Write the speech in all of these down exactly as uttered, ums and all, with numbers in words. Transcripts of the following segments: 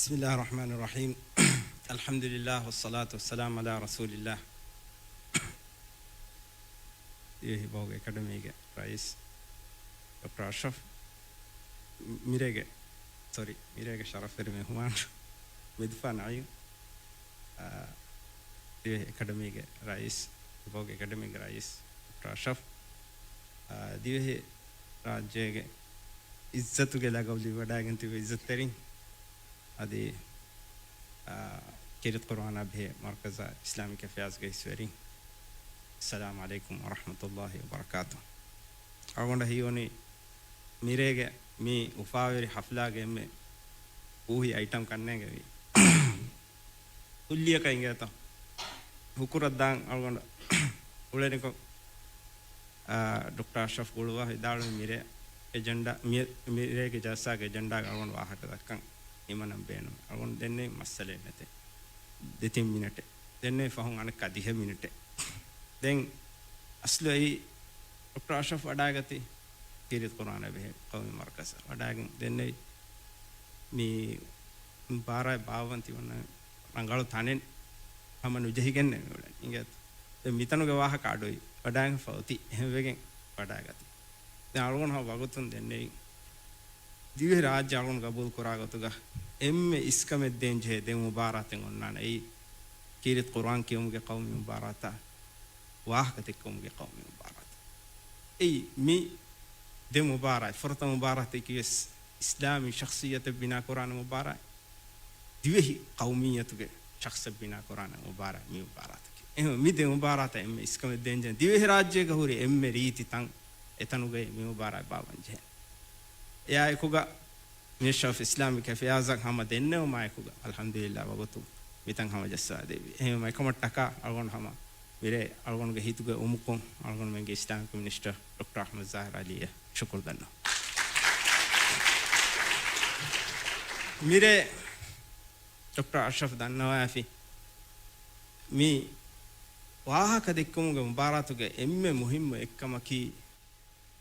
بسم الله الرحمن الرحيم. الحمد لله والصلاة والسلام على رسول الله. ދިވެހި ބަހުގެ އެކަޑަމީގެ ރައީސް ޑޮކްޓަރ އަޝްރަފް، މިރޭގެ، ސޮރީ، މިރޭގެ ޝަރަފްވެރި މެހުމާން މިދުފާ ނަޢީމް، އާ، ދިވެހި އެކަޑަމީގެ ރައީސް، ބަހުގެ އެކަޑަމީގެ ރައީސް ޑޮކްޓަރ އަޝްރަފް، އާ، ދިވެހި ރާއްޖޭގެ އިއްޒަތުގެ ލަގަބު ލިބިވަޑައިގެން ތިބި އިއްޒަތްތެރިން، އަދި، އާ، ކީރިތި ޤުރުއާނާ ބެހޭ މަރުކަޒާ އިސްލާމިކް އެފެއާޒްގެ އިސްވެރިން، އައްސަލާމު ޢަލައިކުމް ވަރަޙްމަތުﷲި ވަބަރަކާތުހު. އަޅުގަނޑަށް ހީވަނީ މިރޭގެ މި އުފާވެރި ޙަފްލާގެ އެންމެ ފޫހި އައިޓަމް ކަންނޭނގެވީ. ކުއްލިއަކަށް އިނގޭތޯ. ހުކުރަށްދާން އަޅުގަނޑު އުޅެނިކޮށް، އާ، ޑޮކްޓަރ އަޝްރަފް ގުޅުވާ ވިދާޅުވި މިރޭ އެޖެންޑާ، މި-، މިރޭގެ ޖަލްސާގެ އެޖެންޑާގަ އަޅުގަނޑު ވާހަކަ ދައްކަން ހިމަނަން ބޭނުމޭ. އަޅުގަނޑު ދެންނެވި މައްސަލައެއް ނެތޭ. ދެތިން މިނެޓެއް. ދެންނެވި ފަހުން އަނެއްކާ ދިހަ މިނެޓެއް. ދެން އަސްލު އެއީ ޑޮކްޓަރ އަޝްރަފް ވަޑާގަތީ ކީރިތި ޤުރުއާނާ ބެހޭ ޤައުމީ މަރުކަޒަށް ވަޑާގެން ދެންނެވި މި ބާރާއި ބާއްވަން ތިމަންނަ ރަނގަޅު ތަނެއް ހަމަ ނުޖެހިގެންނެވި އުޅެނީ އިނގޭތޯ. ދެން މިތަނުގެ ވާހަކަ އަޑުއި ވަޑާގެންފަ އޮތީ އެހެންވެގެން ވަޑާގަތީ. ދެން އަޅުގަނޑު ހަމަ ވަގުތުން ދެންނެވި ދިވެހި ރާއްޖެ އަޅުގަނޑު ގަބޫލު ކުރާ ގޮތުގަ އެންމެ އިސްކަމެއް ދޭން ޖެހޭ ދެ މުބާރާތެއް އޮންނާނެ. އެއީ ކީރިތި ޤުރުއާން ކިޔުމުގެ ޤައުމީ މުބާރާތާ، ވާހަކަ ދެއްކުމުގެ ޤައުމީ މުބާރާތާ. އެއީ މި ދެ މުބާރާތް، ފުރަތަމަ މުބާރާތަކީ ވެސް އިސްލާމީ ޝަޚްޞިއްޔަތެއް ބިނާ ކުރާނެ މުބާރާތް، ދިވެހި ޤައުމިއްޔަތުގެ ޝަޚްޞެއް ބިނާ ކުރާނެ މުބާރާތް މި މުބާރާތަކީ. އެހެން މި ދެ މުބާރާތަށް އެންމެ އިސްކަމެއް ދޭން ޖެހޭ ދިވެހި ރާއްޖޭގަ ހުރި އެންމެ ރީތި ތަން އެތަނުގައި މި މުބާރާތް ބާއްވަން ޖެހޭ. އެއާއެކުގަ މިނިސްޓްރީ އޮފް އިސްލާމިކް އެފެއާޒަށް ހަމަ ދެންނެވުމާއެކުގަ، އަލްޙަމްދުލިއްލާ، ވަގުތު މިތަން ހަމަޖައްސާދެއްވި. އެހެންވީމަ އެކަމަށްޓަކާ އަޅުގަނޑު ހަމަ މިރޭ އަޅުގަނޑުގެ ހިތުގެ އުމުކުން އަޅުގަނޑުމެންގެ އިސްލާމިކް މިނިސްޓަރ ޑޮކްޓަރ އަޙްމަދު ޒާހިރު ޢަލީއަށް ޝުކުރު ދަންނަވަން. މިރޭ ޑޮކްޓަރ އަޝްރަފް ދަންނަވާފި މި ވާހަކަ ދެއްކުމުގެ މުބާރާތުގެ އެންމެ މުހިއްމު އެއްކަމަކީ،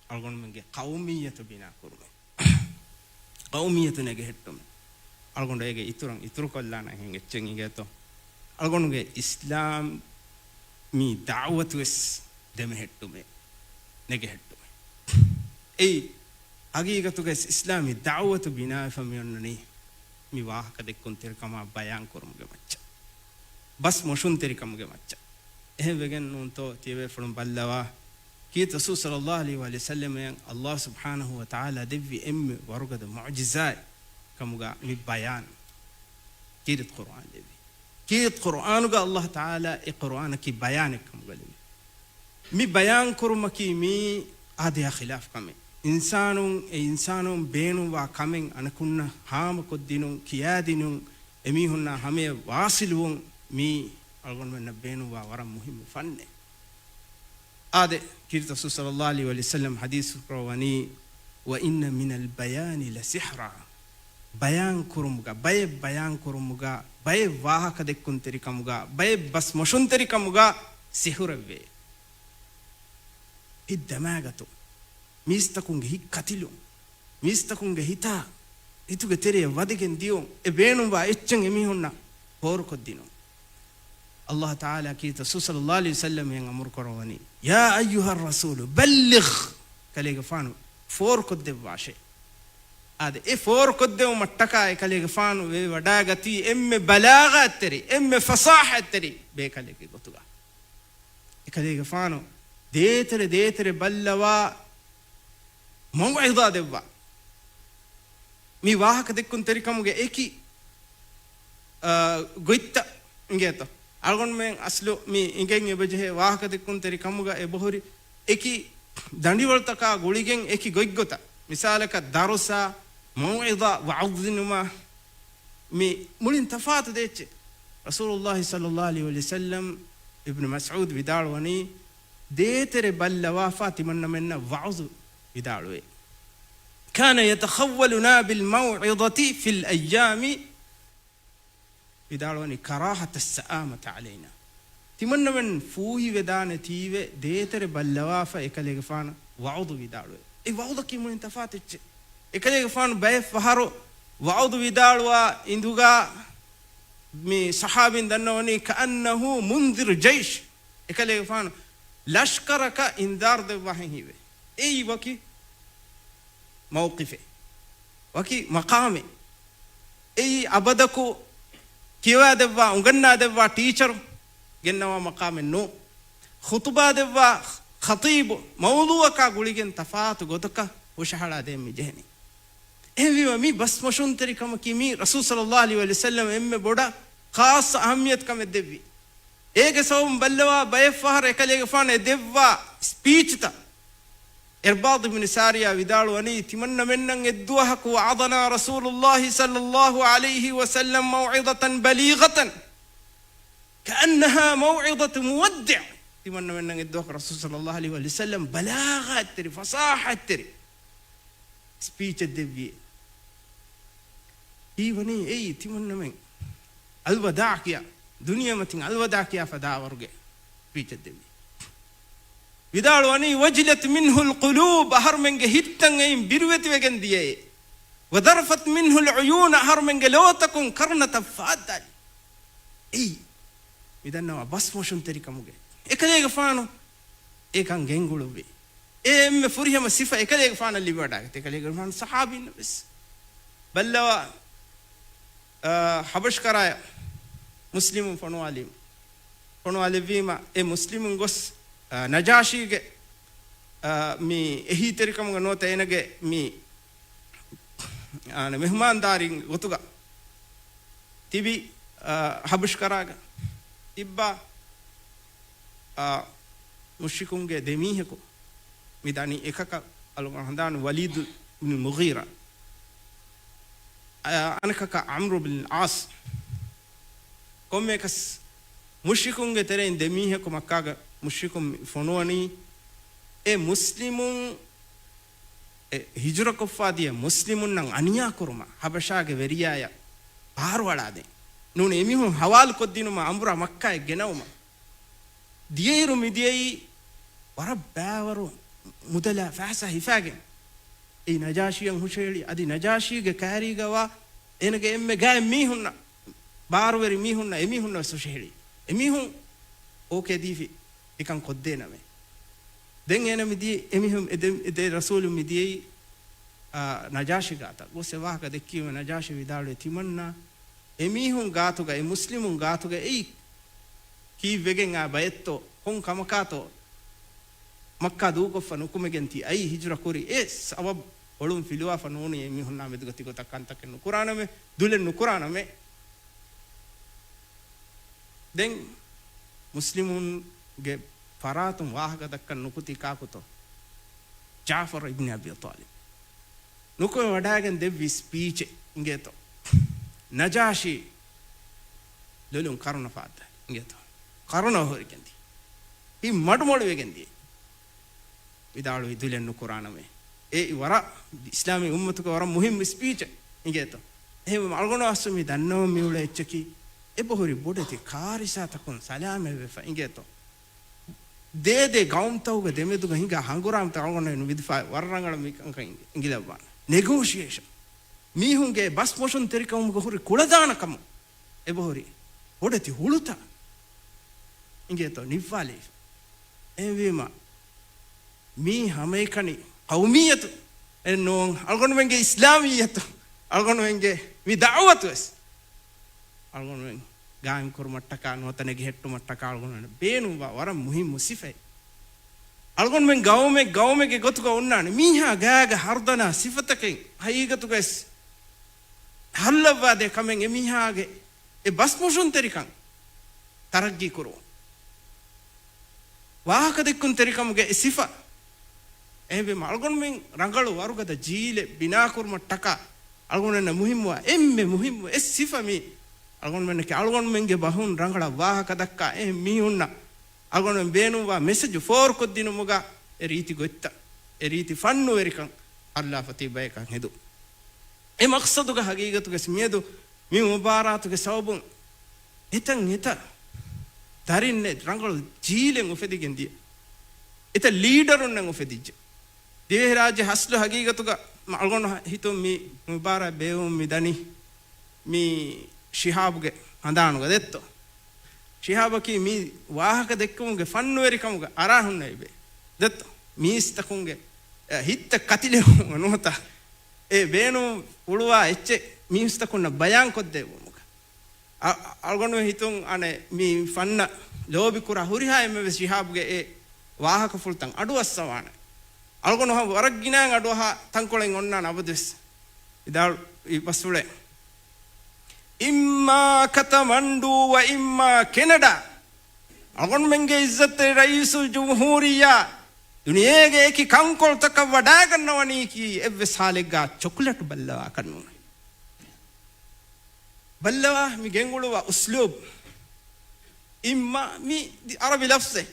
އަޅުގަނޑުމެންގެ ޤައުމިއްޔަތު ބިނާކުރުމެއް، ޤައުމިއްޔަތު ނެގެހެއްޓުމެއް. އަޅުގަނޑު އޭގެ އިތުރަށް އިތުރުކޮށްލާނަން އެހެން އެއްޗެއް އިނގޭތޯ. އަޅުގަނޑުގެ އިސްލާމީ ދަޢުވަތުވެސް ދެމެހެއްޓުމެއް، ނެގެހެއްޓުމެއް. އެއީ ހަގީގަތުގައި އިސްލާމީ ދަޢުވަތު ބިނާވެފަ މިއޮންނަނީ މި ވާހަކަ ދެއްކުންތެރިކަމާ ބަޔާންކުރުމުގެ މައްޗަށް، ބަސް މޮށުންތެރިކަމުގެ މައްޗަށް. އެހެންވެގެން ނޫންތޯ ތިޔަބޭފުޅުން ބައްލަވާ، ކީރިތި ރަސޫލު ޞައްލައްލާހު ޢަލައިހި ވަސައްލަމަށް އައްލާހު ސުބްޙާނަހު ވަތަޢާލާ ދެއްވި އެންމެ ވަރުގަދަ މުޢުޖިޒާތް ކަމުގަ މި ބަޔާން، ކީރިތި ޤުރުއާން ދެއްވި. ކީރިތި ޤުރުއާނުގަ އައްލާހު ތަޢާލާ އެ ޤުރުއާނަކީ ބަޔާނެއް ކަމުގަ ލެއްވި. މި ބަޔާން ކުރުމަކީ މީ އާދަޔާ ޚިލާފް ކަމެއް. އިންސާނުން، އެ އިންސާނުން ބޭނުންވާ ކަމެއް އަނެކުންނަށް ހާމަކޮށްދިނުން، ކިޔާދިނުން، އެމީހުންނާ ހަމަޔަށް ވާސިލުވުން މީ އަޅުގަނޑުމެންނަށް ބޭނުންވާ ވަރަށް މުހިއްމު ފަންނެއް. އާދެ، ކީރިތި ރަސޫލު ޞައްލައްލާހު ޢަލައިހި ވަސައްލަމަ ޙަދީޘް ކުރައްވަނީ، "وَإِنَّ مِنَ الْبَيَانِ لَسِحْرًا." ބަޔާން ކުރުމުގަ، ބައެއް ބަޔާން ކުރުމުގަ، ބައެއް ވާހަކަ ދެއްކުންތެރިކަމުގަ، ބައެއް ބަސް މޮށުންތެރިކަމުގަ ސިޙުރެއްވޭ. ހިތް ދަމާގަތު، މީސްތަކުންގެ ހިތް ކަތިލުން، މީސްތަކުންގެ ހިތާ، ހިތުގެ ތެރެޔަށް ވަދެގެން ދިޔުން، އެ ބޭނުންވާ އެއްޗެއް އެމީހުންނަށް ފޯރުކޮށްދިނުން. އައްލާހު ތަޢާލާ ކީރިތި ރަސޫލު ޞައްލައްލާހު ޢަލައިހި ވަސައްލަމައަށް އަމުރު ކުރައްވަނީ، "يَا أَيُّهَا الرَّسُولُ بَلِّغْ." ކަލޭގެފާނު ފޯރުކޮށްދެއްވާށޭ. އާދެ، އެ ފޯރުކޮށްދެވުމަށްޓަކާ އެކަލޭގެފާނު ވެވަޑާގަތީ އެންމެ ބަލާޣާތްތެރި، އެންމެ ފަޞާޙަތްތެރި ބޭކަލެއްގެ ގޮތުގަ. އެކަލޭގެފާނު ދޭތެރެ ދޭތެރެ ބައްލަވާ މައުޢިޒާ ދެއްވާ. މި ވާހަކަ ދެއްކުންތެރިކަމުގެ އެކި، އާ، ގޮތްތައް އިނގޭތޯ. އަޅުގަނޑުމެން އަސްލު މި އިނގެން އެބަޖެހޭ ވާހަކަ ދެއްކުންތެރިކަމުގަ އެބަހުރި އެކި ދަނޑިވަޅުތަކާ ގުޅިގެން އެކި ގޮތްގޮތަށް. މިސާލަކަށް ދަރުސާ، މައުޢިޒާ، ވަޢުޒު ދިނުމާ، މި މުޅިން ތަފާތު ދޭއްޗެއް. ރަސޫލުﷲ ޞައްލައްލާހު ޢަލައިހި ވަސައްލަމް އިބްނު މަސްޢޫދު ވިދާޅުވަނީ، ދޭތެރެ ބައްލަވާފާ ތިމަންނަމެންނަށް ވަޢުޒު ވިދާޅުވޭ. كَانَ يَتَخَوَّلُنَا بِالْمَوْعِظَةِ فِي الْأَيَّامِ، ވިދާޅުވަނީ، كَرَاهَةَ السَّآمَةِ عَلَيْنَا. ތިމަންނަމެން ފޫހިވެދާނެތީވެ ދޭތެރެ ބައްލަވާފަ އެކަލޭގެފާނު ވަޢުޒު ވިދާޅުވޭ. އެ ވަޢުޒަކީ މުޅިން ތަފާތު އެއްޗެއް. އެކަލޭގެފާނު ބައެއް ފަހަރު ވަޢުދު ވިދާޅުވާ އިނދުގަ މި ޞަޙާބީން ދަންނަވަނީ، ކައަންނަހު މުންޛިރު ޖައިޝް، އެކަލޭގެފާނު ލަޝްކަރަކަށް އިންޒާރު ދެއްވާހެން ހީވޭ. އެއީ ވަކި މައުޤިފެއް، ވަކި މަޤާމެއް. އެއީ އަބަދަކު ކިޔަވާދެއްވާ، އުނގަންނާދެއްވާ ޓީޗަރު ގެންނަވާ މަޤާމެއް ނޫން. ޚުޠުބާ ދެއްވާ ޚަޠީބު މައުޟޫޢަކާ ގުޅިގެން ތަފާތު ގޮތަކަށް ހުށަހަޅާދޭން މި ޖެހެނީ. އެހެންވީމަ، މި ބަސް މޮށުންތެރިކަމަކީ މީ ރަސޫލު ޞައްލައްލާހު ޢަލައިހި ވަސައްލަމަ އެންމެ ބޮޑަށް ޚާއްޞަ އަހައްމިޔަތު ކަމެއް ދެއްވީ. އޭގެ ސަބަބުން ބައްލަވާ ބައެއް ފަހަރަށް އެކަލޭގެފާނު އެ ދެއްވާ ސްޕީޗްތައް އިރްބާޟު ބިން ސާރިޔާ ވިދާޅުވަނީ، ތިމަންނަމެންނަށް އެއްދުވަހަކު، وعظنا رسول الله صلى الله عليه وسلم موعظة بليغة كأنها موعظة مودع. ތިމަންނަމެންނަށް އެއްދުވަހަކު ރަސޫލު ޞައްލައްލާހު ޢަލައިހި ވަސައްލަމަ ބަލާޣަތްތެރި، ފަޞާޙަތްތެރި ސްޕީޗެއް ދެއްވި. ހީވަނީ އެއީ ތިމަންނަމެން އަލްވަދާޢު ކިޔާ، ދުނިޔެމަތިން އަލްވަދާޢު ކިޔާފަ ދާވަރުގެ ސްޕީޗެއް ދެއްވި. ވިދާޅުވަނީ، وجلت منه القلوب، އަހަރުމެންގެ ހިތްތައް އެއިން ބިރުވެތިވެގެން ދިޔައޭ. وذرفت منه العيون، އަހަރުމެންގެ ލޯތަކުން ކަރުނަތައް ފާއްދާލި. އެއީ މިދަންނަވާ ބަސް މޮށުންތެރިކަމުގެ އެކަލޭގެފާނު އެކަން ގެންގުޅުއްވި. އެ އެންމެ ފުރިހަމަ ސިފަ އެކަލޭގެފާނަށް ލިބިވަޑާގަތީ. އެކަލޭގެފާނު ޞަޙާބީންނަށް ވެސް ބައްލަވާ، އާ، ޙަބަޝްކަރާޔަށް މުސްލިމުން ފޮނުވާލީމަ، ފޮނުވާލެއްވީމަ، އެ މުސްލިމުން ގޮސް، އާ، ނަޖާޝީގެ، އާ، މި އެހީތެރިކަމުގަ ނުވަތަ އޭނަގެ މި، އާނ، މެހުމާންދާރީން ގޮތުގަ ތިބި، އާ، ޙަބަޝްކަރާގަ ތިއްބާ، އާ، މުޝްރިކުންގެ ދެމީހަކު މި ދަނީ. އެކަކަށް އަޅުގަނޑު ހަނދާން ވަލީދު ބިން މުޣީރާ، އަ-، އަނެކަކަށް ޢަމްރު ބިން ޢާޞް. ކޮންމެއަކަސް މުޝްރިކުންގެ ތެރެއިން ދެމީހަކު މައްކާގަ މުޝްރިކުން ފޮނުވަނީ، އެ މުސްލިމުން، އެ ހިޖުރަކޮށްފާ ދިޔަ މުސްލިމުންނަށް އަނިޔާކުރުމަށް ހަބަޝާގެ ވެރިޔާޔަށް ބާރުއަޅާދޭން. ނޫނީ އެމީހުން ހަވާލުކޮށްދިނުމަށް އަނބުރާ މައްކާއަށް ގެނައުމަށް. ދިޔައިރު މިދިޔައީ ވަރަށް ބައިވަރު މުދަލާ ފައިސާ ހިފާގެން. އެއީ ނަޖާޝީއަށް ހުށަހެޅި، އަދި ނަޖާޝީގެ ކައިރީގަވާ އޭނަގެ އެންމެ ގާތް މީހުންނަށް، ބާރުވެރި މީހުންނަށް، އެމީހުންނަށް ވެސް ހުށަހެޅި. އެމީހުން އޯކޭ ދީފި އެކަން ކޮށްދޭނަމޭ. ދެން އޭނަ މިދިޔަ، އެމީހުން އެ ދެ، އެ ދެ ރަސޫލު މިދިޔައީ، އާ، ނަޖާޝީ ގާތަށް ގޮސް އެ ވާހަކަ ދެއްކީމަ ނަޖާޝީ ވިދާޅުވޭ ތިމަންނާ އެމީހުން ގާތުގަ، އެ މުސްލިމުން ގާތުގަ އެއީ ކީއްވެގެން އާ ބައެއްތޯ، ކޮން ކަމަކާތޯ މައްކާ ދޫކޮށްފަ ނުކުމެގެން ތި އައީ ހިޖުރަ ކުރި؟ އެ ސަބަބު އޮޅުން ފިލުވާފަ ނޫނީ އެމީހުންނާ މެދުގަ ތިގޮތަށް ކަންތަކެއް ނުކުރާނަމޭ، ދުލެއް ނުކުރާނަމޭ. ދެން މުސްލިމުންގެ ފަރާތުން ވާހަކަ ދައްކަން ނުކުތީ ކާކުތޯ؟ ޖާފަރު އިބްނި އަބީ ޠާލިބް. ނުކުމެ ވަޑާގެން ދެއްވި ސްޕީޗެއް އިނގޭތޯ. ނަޖާޝީ ލޮލުން ކަރުނަ ފާއްދާ އިނގޭތޯ. ކަރުނަ ހުރިގެން ދިޔަ. ހިތް މަޑުމޮޅިވެގެން ދިޔަ. ވިދާޅުވި ދުލެއް ނުކުރާނަމޭ. އެއީ ވަރަށް އިސްލާމީ އުއްމަތުގެ ވަރަށް މުހިއްމު ސްޕީޗެއް އިނގޭތޯ. އެހެންވީމަ އަޅުގަނޑު އަސްލު މި ދަންނަވަން މިއުޅޭ އެއްޗަކީ އެބަހުރި ބޮޑެތި ކާރިސާތަކުން ސަލާމަތްވެފަ އިނގޭތޯ. ދޭދޭ ގައުމުތަކުގެ ދެމެދުގަ ހިނގާ ހަނގުރާމަތައް އަޅުގަނޑު ނުވިދިފާ ވަރަށް ރަނގަޅަށް މިކަންކަން އިނގިލައްވާނެ. ނެގޯޝިއޭޝަން. މީހުންގެ ބަސް މޮށުންތެރިކަމުގަ ހުރި ކުޅަދާނަކަމު އެބަހުރި ބޮޑެތި ހުޅުތައް އިނގޭތޯ ނިއްވާލެވިފަ. އެހެންވީމަ މީ ހަމައެކަނި ޤައުމިއްޔަތު އެއް ނޫން، އަޅުގަނޑުމެންގެ އިސްލާމިއްޔަތު، އަޅުގަނޑުމެންގެ މި ދަޢުވަތު ވެސް އަޅުގަނޑުމެން ގާއިމްކުރުމަށްޓަކާ ނުވަތަ ނެގިހެއްޓުމަށްޓަކާ އަޅުގަނޑުމެން ބޭނުންވާ ވަރަށް މުހިއްމު ސިފައެއް. އަޅުގަނޑުމެން ގައުމެއް ގައުމެއްގެ ގޮތުގަ އޮންނާނެ. މީހާ ގާގަ ހަރުދަނާ ސިފަތަކެއް ހަގީގަތުގައި ހައްލައްވާދޭ ކަމެއް އެމީހާގެ އެ ބަސް މޮށުންތެރިކަން ތަރައްގީ ކުރުވުން. ވާހަކަދެއްކުންތެރިކަމުގެ އެ ސިފަ. އެހެންވީމަ އަޅުގަނޑުމެން ރަނގަޅު ވަރުގަދަ ޖީލެއް ބިނާކުރުމަށްޓަކާ އަޅުގަނޑުމެންނަށް މުހިއްމުވާ އެންމެ މުހިއްމު އެއް ސިފަ މީ. އަޅުގަނޑުމެންނަކީ އަޅުގަނޑުމެންގެ ބަހުން ރަނގަޅަށް ވާހަކަ ދައްކާ އެހެން މީހުންނަށް އަޅުގަނޑުމެން ބޭނުންވާ މެސެޖު ފޯރުކޮށްދިނުމުގަ އެ ރީތި ގޮތްތައް، އެ ރީތި ފަންނުވެރިކަން ހައްލާފަ ތިބޭކަން ހެދުން. އެ މަޤްޞަދުގަ ހަގީގަތުގަސް މިއަދު މި މުބާރާތުގެ ސަބަބުން އެތަން އެތައް ދަރިންނެއް ރަނގަޅު ޖީލެއް އުފެދިގެން ދިޔަ. އެތައް ލީޑަރުންނެއް އުފެދިއްޖެ. ދިވެހިރާއްޖެ އަސްލު ހަގީގަތުގަ އަޅުގަނޑު ހިތުން މި މުބާރާތް ބޭއްވުމުން މި ދަނީ މި ޝިހާބުގެ ހަނދާނުގަ ދެއްތޯ؟ ޝިހާބަކީ މި ވާހަކަ ދެއްކުމުގެ ފަންނުވެރިކަމުގަ އަރާ ހުންނެވި ބޭ. ދެއްތޯ؟ މީސްތަކުންގެ، އެ، ހިތްތައް ކަތިލެވުމުގަ ނުވަތަ އެ ބޭނުން އުޅުވާ އެއްޗެއް މީސްތަކުންނަށް ބަޔާންކޮށްދެއްވުމުގަ. އަ-، އަޅުގަނޑު ހިތުން އަނެއް މި ފަންނަށް ލޯބިކުރާ ހުރިހާ އެންމެވެސް ޝިހާބުގެ އެ ވާހަކަފުޅުތައް އަޑުއައްސަވާނެ. އަޅުގަނޑު ހަމަ ވަރަށް ގިނައިން އަޑުއަހާ ތަންކޮޅެއް އޮންނާނެ އަބަދުވެސް. ވިދާޅު އި ބަސްފުޅެއް. އިއްމާ ކަތަމަންޑޫ ވަ އިއްމާ ކެނަޑާ. އަޅުގަނޑުމެންގެ އިއްޒަތްތެރި ރައީސުލް ޖުމްހޫރިއްޔާ ދުނިޔޭގެ އެކި ކަންކޮޅުތަކަށް ވަޑާގަންނަވަނީކީ އެއްވެސް ހާލެއްގަ ޗޮކުލެޓު ބައްލަވާކަށް ނޫން. ބައްލަވާ މި ގެންގުޅުވާ އުސްލޫބް. އިއްމާ މި ދި-، އަރަބި ލަފްޒެއް.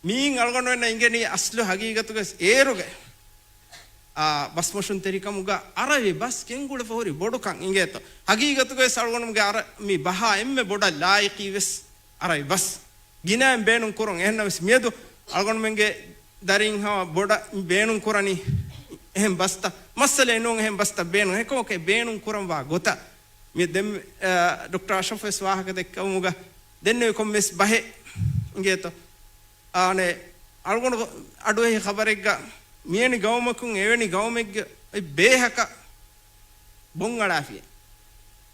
މީން އަޅުގަނޑުމެންނަށް އިނގެނީ އަސްލު ހަގީގަތުގަ އޭރުގެ، އާ، ބަސްމޮށުންތެރިކަމުގަ އަރަބި ބަސް ގެންގުޅެފަ ހުރި ބޮޑުކަން އިނގޭތޯ. ހަގީގަތުގަވެސް އަޅުގަނޑުމެންގެ އަރަ-، މި ބަހާ އެންމެ ބޮޑަށް ލާއިޤީވެސް އަރަބި ބަސް. ގިނައިން ބޭނުން ކުރުން. އެހެންނަމަވެސް މިއަދު އަޅުގަނޑުމެންގެ ދަރީން ހަމަ ބޮޑަށް ބޭނުން ކުރަނީ އެހެން ބަސްތައް. މައްސަލައެއް ނޫން އެހެން ބަސްތައް ބޭނުން. އެކަމަކު އެ ބޭނުން ކުރަންވާ ގޮތަށް މި ދެން، އަ، ޑޮކްޓަރ އަޝްރަފް ވެސް ވާހަކަ ދެއްކެވުމުގަ ދެންނެވި ކޮންމެސް ބަހެއް އިނގޭތޯ. އާނެ، އަޅުގަނޑު އަޑުއެހި ޚަބަރެއްގަ މިވެނި ގައުމަކުން އެވެނި ގައުމެއްގެ އެ ބޭހަކަށް ބޮން އަޅާފިޔޭ.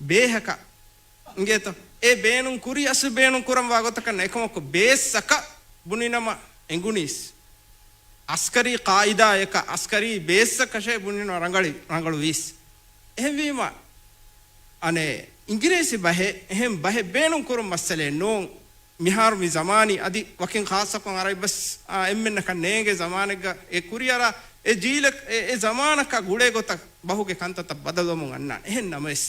ބޭހަކަށް އިނގޭތޯ. އެ ބޭނުން ކުރި އަސްލު ބޭނުން ކުރަންވާ ގޮތަކަށް ނަ، އެކަމަކު ބޭއްސަކަށް ބުނިނަމަ އެނގުނީސް. އަސްކަރީ ޤާއިދާއަކަށް، އަސްކަރީ ބޭއްސަކަށޭ ބުނިނަމަ ރަނގަޅި، ރަނގަޅުވީސް. އެހެންވީމަ، އަނެއް އިނގިރޭސި ބަހެއް، އެހެން ބަހެއް ބޭނުން ކުރުން މައްސަލައެއް ނޫން. މިހާރު މި ޒަމާނީ އަދި ވަކިން ޚާއްޞަކޮށް އަރަބި ބަސް، އާ، އެންމެންނަކަށް ނޭނގޭ ޒަމާނެއްގަ އެ ކުރިއަރާ އެ ޖީލަކަށް، އެ، އެ ޒަމާނަކާ ގުޅޭ ގޮތަށް ބަހުގެ ކަންތައްތައް ބަދަލުވަމުން އަންނާނެ. އެހެން ނަމަވެސް،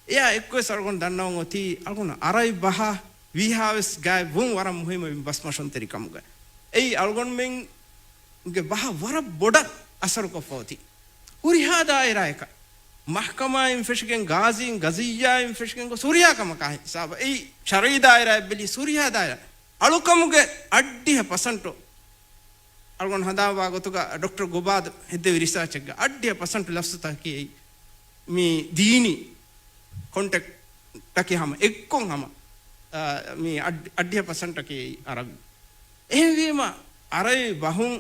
އެއާ އެއްކޮށް އަޅުގަނޑު ދަންނަވަން އޮތީ އަޅުގަނޑު އަރަބި ބަހާ ވީހާވެސް ގާތް ވުން ވަރަށް މުހިއްމު މި ބަސްމޮށުންތެރިކަމުގަ. އެއީ އަޅުގަނޑުމެންގެ ބަހަށް ވަރަށް ބޮޑަށް އަސަރުކޮށްފަ އޮތީ. ހުރިހާ ދާއިރާއަކަށް، މަޙްކަމާއިން ފެށިގެން، ގާޒީން، ގަޒިއްޔާއިން ފެށިގެން ގޮސް ހުރިހާ ކަމަކާ ހިސާބަށް އެއީ ޝަރުޢީ ދާއިރާއެއް ބެލީ ހުރިހާ ދާއިރާ އަޅުކަމުގެ އަށްޑިހަ ޕަސަންޓު އަޅުގަނޑު ހަނދާންވާ ގޮތުގަ ޑޮކްޓަރ ގޮބާދު ހެއްދެވި ރިސާޗެއްގަ އަށްޑިހަ ޕަސަންޓު ލަފްޒުތަކަކީ އެއީ މި ދީނީ ކޮންޓެކްޓަކީ ހަމަ އެއްކޮށް ހަމަ، އާ، މި އަށް-، އަށްޑިހަ ޕަސަންޓަކީ އެއީ އަރަބި. އެހެންވީމަ، އަރަބި ބަހުން،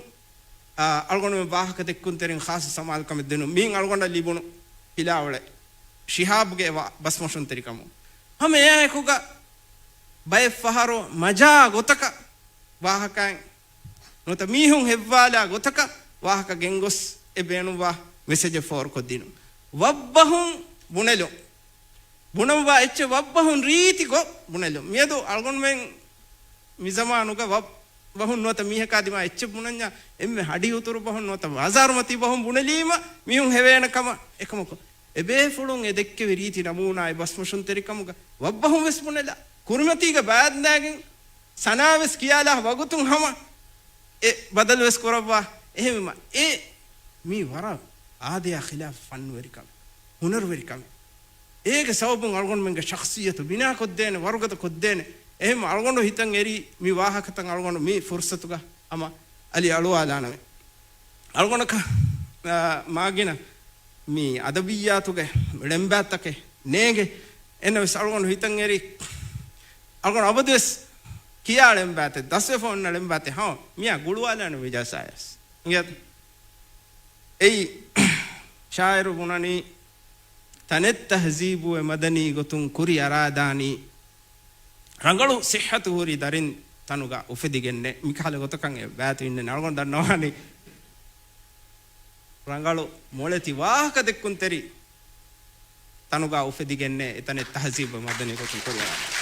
އާ، އަޅުގަނޑުމެން ވާހަކަ ދެއްކުންތެރިން ޚާއްޞަ ސަމާލުކަމެއް ދިނުން. މިއިން އަޅުގަނޑަށް ލިބުނު ފިލާވަޅެއް ޝިހާބުގެ ވާ-، ބަސްމޮށުންތެރިކަމުން. ހަމަ އެއާއެކުގަ ބައެއްފަހަރު މަޖާ ގޮތަކަށް ވާހަކައިން ނުވަތަ މީހުން ހެއްވާލާ ގޮތަކަށް ވާހަކަ ގެންގޮސް އެ ބޭނުންވާ މެސެޖެއް ފޯރުކޮށްދިނުން. ވައްބަހުން ބުނެލުން. ބުނަންވާ އެއްޗެއް ވައްބަހުން ރީތި ގޮތް ބުނެލުން. މިއަދު އަޅުގަނޑުމެން މި ޒަމާނުގަ ވައްބަހުން ނުވަތަ މީހަކާ ދިމާ އެއްޗެއް ބުނަންޏާ އެންމެ ހަޑި އުތުރު ބަހުން ނުވަތަ ބާޒާރުމަތީ ބަހުން ބުނެލީމަ މީހުން ހެވޭނެ ކަމަށް އެކަމަކު، އެބޭފުޅުން އެ ދެއްކެވި ރީތި ނަމޫނާއެއް ބަސްމޮށުންތެރިކަމުގަ ވައްބަހުން ވެސް ބުނެލާ، ކުރިމަތީގަ ބައިންދާގެން ސަނާވެސް ކިޔާލާ ވަގުތުން ހަމަ އެ ބަދަލުވެސް ކުރައްވާ. އެހެންވީމަ އެ މީ ވަރަށް އާދަޔާ ޚިލާފު ފަންނުވެރިކަމެއް، ހުނަރުވެރިކަމެއް. އޭގެ ސަބަބުން އަޅުގަނޑުމެންގެ ޝަޚްޞިއްޔަތު ބިނާކޮށްދޭނެ، ވަރުގަދަ ކޮށްދޭނެ. އެހެން އަޅުގަނޑު ހިތަށް އެރީ މި ވާހަކަތައް އަޅުގަނޑު މި ފުރުސަތުގަ ހަމަ އަލި އަޅުވާލާނަމޭ. އަޅުގަނޑަކަށް، އާ، މާގިނަ މި އަދަބިއްޔާތުގެ ޅެންބާތަކެއް ނޭނގެ. އެންނަވެސް އަޅުގަނޑު ހިތަށް އެރީ، އަޅުގަނޑު އަބަދުވެސް ކިޔާ ޅެންބާތެއް، ދަސްވެފަ އޮންނަ ޅެންބާތެއް، ހަމަ މިއާ ގުޅުވާލާނެ މި ޖަލްސާޔަސް. އިނގޭތަ؟ އެއީ، ޝާއިރު ބުނަނީ، ތަނެއް ތަހްޒީބުވެ މަދަނީ ގޮތުން ކުރި އަރާދާނީ، ރަނގަޅު ސިއްހަތު ހުރި ދަރިން ތަނުގަ އުފެދިގެންނޭ. މިކަހަލަ ގޮތަކަށް އެ ބައިތު އިންނަނީ. އަޅުގަނޑު ދަންނަވާނީ، ރަނގަޅު މޮޅެތި ވާހަކަ ދެއްކުންތެރި ތަނުގަ އުފެދިގެންނޭ، އެތަނެއް ތަހްޒީބު މަދަނީ ގޮތުން ކުރިއަރާ.